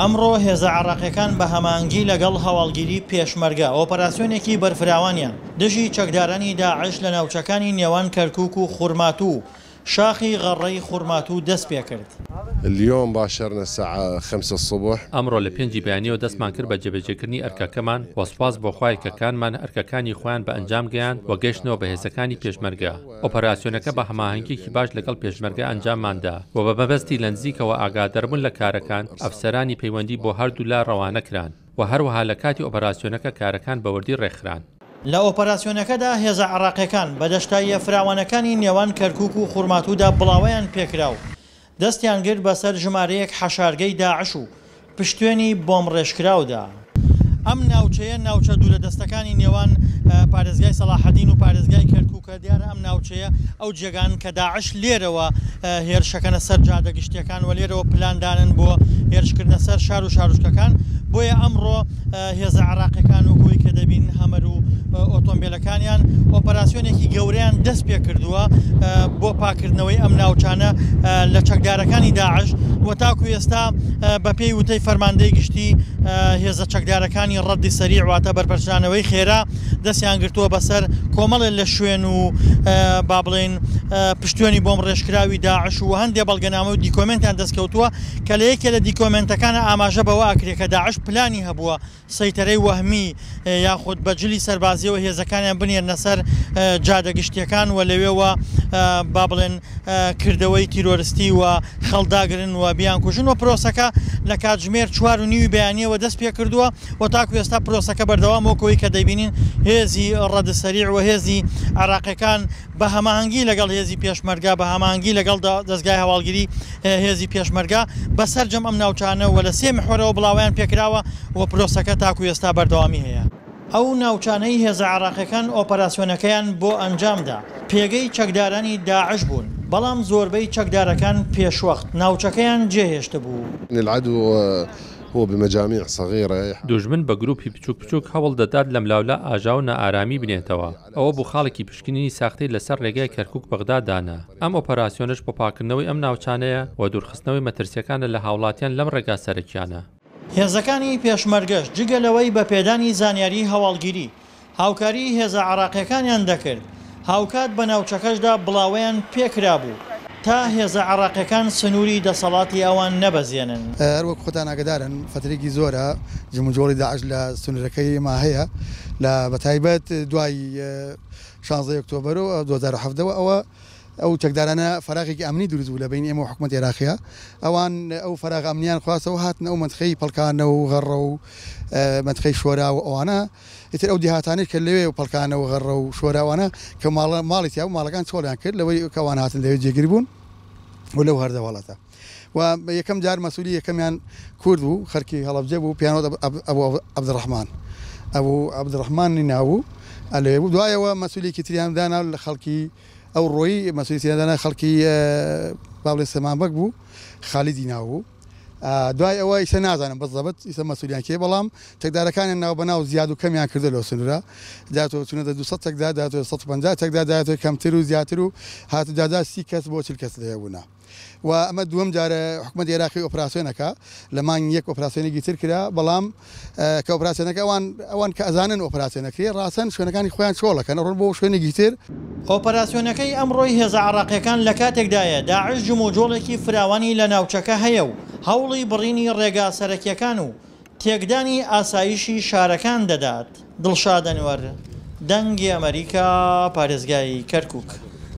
ئەمڕۆ هێزە عێراقییەکان بە هەماهەنگی لەگەڵ هەواڵگیری پێشمەرگە ئۆپەراسیۆنێکی بەرفراوانیان دژی چەکدارانی داعش لە ناوچەکانی نێوان کەرکوک و خورماتوو و شاخی غەڕەی خورماتوو دەستپێکرد. اليوم باشرنا الساعة 5 الصبح. ئەمڕۆ لە پێنجی بەیانیەوە دەستمان کرد بە جێبەجێکردنی ئەرکەکەمان و سوپاس بۆ خوا یەکەکانمان ئەرکەکانی خۆیان بە ئەنجام گەیاند و گەیشتنەوە بە هێزەکانی پێشمەرگە. ئۆپەراسیۆنەکە بە هەماهەنگیەکی باش لەگەڵ پێشمەرگە ئەنجاممان دا و بە مەبەستی لەنزیکەوە ئاگادربوون لە کارەکان، ئەفسەرانی پەیوەندی بۆ هەردوولا ڕەوانە کران و هەروەها لە کاتی ئۆپەراسیۆنەکە کارەکان بە وردی ڕێکخران. لە ئۆپەراسیۆنەکەدا هێزە عێراقیەکان بە دەشتاییە فراوانەکانی نێوان کەرکوک و خورماتوودا بڵاوەیان پێکرا و دەستیان گرت بەسەر ژمارەیەک حەشارگەی داعش و پشتوێنی بۆمڕێژکراودا. ئەم ناوچەیە ناوچە دوورە دەستەکانی نێوان پارێزگای سەڵاحەدین و پارێزگای کەرکوکە، دیارە ئەم ناوچەیە ئەو جێگان کە داعش لێرەوە هێرشەکەنە سەر جادە گشتیەکان و لێرەوە پلان دانن بۆ هێرشکردنە سەر شار و شارۆچکەکان، بۆیە ئەمڕۆ هێزە عێراقیەکان وەک ئەوەی کە دەبین هەمەر و ئۆتۆمبیلەکانیان ئۆپەراسیۆنێکی گەورەیان دەست پێکردووە بۆ پاکردنەوەی ئەم ناوچانە لە چەکدارەکانی داعش و تاکو ئێستا بەپێی وتەی فەرماندەی گشتی هێزە چەکدارەکانی ڕەدی سەریع واتە بەرپەرچدانەوەی خێرا دەستیان گرتووە بەسەر کۆمەڵێ لە شوێن و با بڵێین پشتوێنی بۆم ڕێژکراوی داعش و هەندێ بەڵگەنامە و دیکۆمێنتیان دەستکەوتووە کە لە یەکێ لە دیکۆمێنتەکانە ئاماژە بەوە ئەکرێ کە داعش پلانی هەبووە سەیتەرەی وەهمی یاخود بە جلی سەربازیەوە هێزەکانیان بنێرنە سەر جادە گشتیەکان و لەوێوە با بڵێن کردەوەی تیرۆرستی و خەڵداگرن و بیانکوژن و پرۆسەکە لە کاتژمێر 4:30 بەیانیەوە دەست پێکردووە و تاکو ئێستا پرۆسەکە بەردەوام وەک ئەوەی کە دەیبینین هێزی ڕەد سەریع و هێزی عێراقیەکان بە هەماهەنگی لەگەڵ هێزی پێشمەرگە، بە هەماهەنگی لەگەڵ دەزگای هەواڵگری هێزی پێشمەرگە بە سەرجەم ئەم ناوچانە و لە سێ میحوەرەوە بڵاوەیان پێکراوە و پرۆسەکە تاکو ئێستا بەردەوامی هەیە. ئەو ناوچانەی هێزە عێراقیەکان ئۆپەراسیۆنەکەیان بۆ ئەنجامدا پێگەی چەکدارانی داعش بوون، بەڵام زۆربەی چەکدارەکان پێشوەخت ناوچەکەیان جێهێشتبوو. العدو هو بمجاميع صغيرة. دوژمن بە گروپی بچوک بچوک هەوڵ دەدات لەملاولا ئاژاوە و نائارامی بنێتەوە. ئەوە بوو خاڵێکی پشکنینی ساختەی لەسەر ڕێگای کەرکوک بەغدا دانا. ئەم ئۆپەراسیۆنەش بۆ پاککردنەوەی ئەم ناوچانەیە و دوورخستنەوەی مەترسیەکانە لە هاوڵاتیان لەم ڕێگا سەرەکیانە. هێزەکانی پێشمەرگەش جگە لەوەی بە پێدانی زانیاری هەواڵگیری هاوکاری هێزە عێراقیەکانیان دەکرد، هاوکات بە ناوچەکەشدا بڵاوەیان پێکرابوو تا هێزە عێراقیەکان سنووری دەسەڵاتی ئەوان نەبەزێنن. هەر وەک خۆتان ئاگادارن فەترەیەکی زۆرە جموجۆڵی داعش لە سنوورەکەی ئێمە هەیە لە بەتایبەت دوای شانزەی ئۆکتۆبەر و 2017 وە ئەوە ئەو چەکدارانە فەراغێکی ئەمنی دروست بوو لە بەینی ئێمە و حکومەتی عێراقیا ئەوان ئەو فەراغ ئەمنیان خواستەوە هاتن ئەو مەنتقەی پەڵکانە و غەڕە و مەنتقەی شۆرا و ئەوانە ئیتر ئەو دێهاتانەی کە لەوێ و پەڵکانە و غەڕە و شۆراوانە کە ماڵە ماڵی تیا بوو ماڵەکان چۆڵیان کرد لەوەی کە ئەوان هاتن لەوێ جێگیر بوون و لەو هەردەوەڵەتە و یەکەم جار مەسولی یەکەمیان کورد بوو خەرکی هەڵەبجە بوو پێیان وت ئەبو عەبدڕەحمان ئەبو عەبدڕەحمانی ناوبوو لەوێ بوو دوایەوە مەسولێکی تریان دانا لە خەڵکی ئەو ڕۆیی مەسولی تریان دانا خەڵکی با بڵێن سەمانبەگ بوو خالیدی ناوبوو دوای ئەوە ئیسە نازانم بە زەبت ئیسە مەسولیان کێ بەڵام چەکدارەکانیان ناو بەناو زیاد و کەمیان کردە لەو سنوورە داتۆ چونەتە 200 چەکدار داتۆ 150 چەکدار داتۆ کەمتر و زیاتر و هات دادا 30 کەس بۆ 40 کەس لەوێ بوونە و ئەمە دووەم جارە حکومەتی عێراقی ئۆپراسیۆن ئەکا لە مانگی یەک ئۆپراسیۆنێکی تر کرا بەڵام کە ئۆپراسیۆنەکە ئەوان ئەوان کە ئەزانن ئۆپراسیۆن ئەکرێ ڕاستەن شوێنەکانی خۆیان چۆڵ ئەکەن ئەڕۆن بۆ شوێنێکی تر. ئۆپەراسیۆنەکەی ئەمڕۆی هێزە عێراقییەکان لە کاتێکدایە داعش جموجۆڵێکی فراوانی لە ناوچەکە هەیە و هەوڵی بڕینی ڕێگا سەرەکییەکان و تێکدانی ئاسایشی شارەکان دەدات. دڵشاد ئەنوەر، دەنگی ئەمەریکا، پارێزگای کەرکوک.